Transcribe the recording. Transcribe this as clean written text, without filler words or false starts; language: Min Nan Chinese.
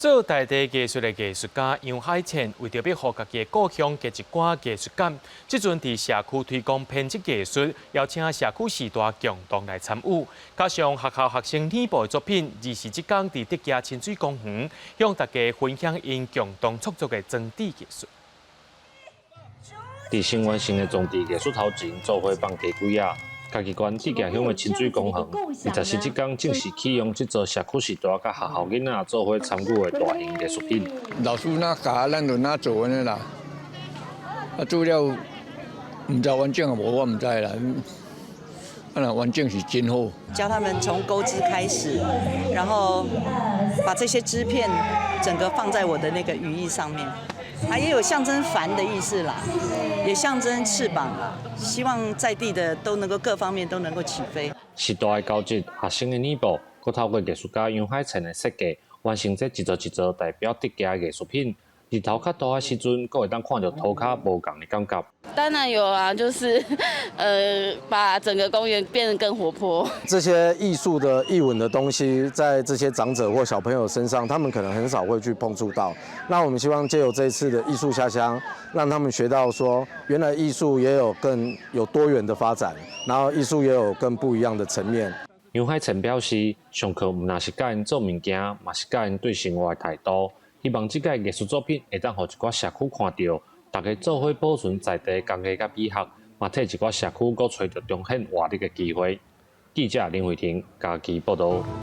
做在地藝術的藝術家楊海倩，為著欲予家己的故鄉加一寡藝術感，這陣佇社區推廣編織藝術，邀請社區序大共同來參與，加上學校學生擬步的作品，24這工佇竹崎親水公園向大家分享𪜶共同創作的裝置藝術。佇新完成的裝置藝術頭前，做伙放雞胿仔。嘉義縣竹崎鄉的親水公園，24這工正式啟用這座社區序大佮學校囡仔做伙參與的大型藝術品。老師若教，咱就若做按呢啦。啊，做了毋知完整無，我毋知啦。啊，若完整是真好。教他們從鈎織開始，然後把這些織片整個放在我的那個羽翼上面。它也有象徵帆的意思啦，也象徵翅膀啦。希望在地的都能夠各方面都能夠起飛。序大的交織，學生的擬步，閣透過藝術家楊海倩的設計，完成這一座一座代表竹崎的藝術品。日頭較大的時陣，閣會當看著塗跤無仝的感覺。當然有啊，就是把整個公園變得更活潑。這些藝術的藝文的東西，在這些長者或小朋友身上，他們可能很少會去碰觸到。那我們希望借由這一次的藝術下鄉，讓他們學到說，原來藝術也有更有多元的發展，然後藝術也有更不一樣的層面。楊海倩表示，上課毋但是教𪜶做物件，嘛是教𪜶對生活的態度。希望這個藝術作品會當予一寡社區看著，大家做伙保存在地工藝佮美學，嘛替一寡社區閣揣著重現活力的機會。記者林慧婷嘉義報導。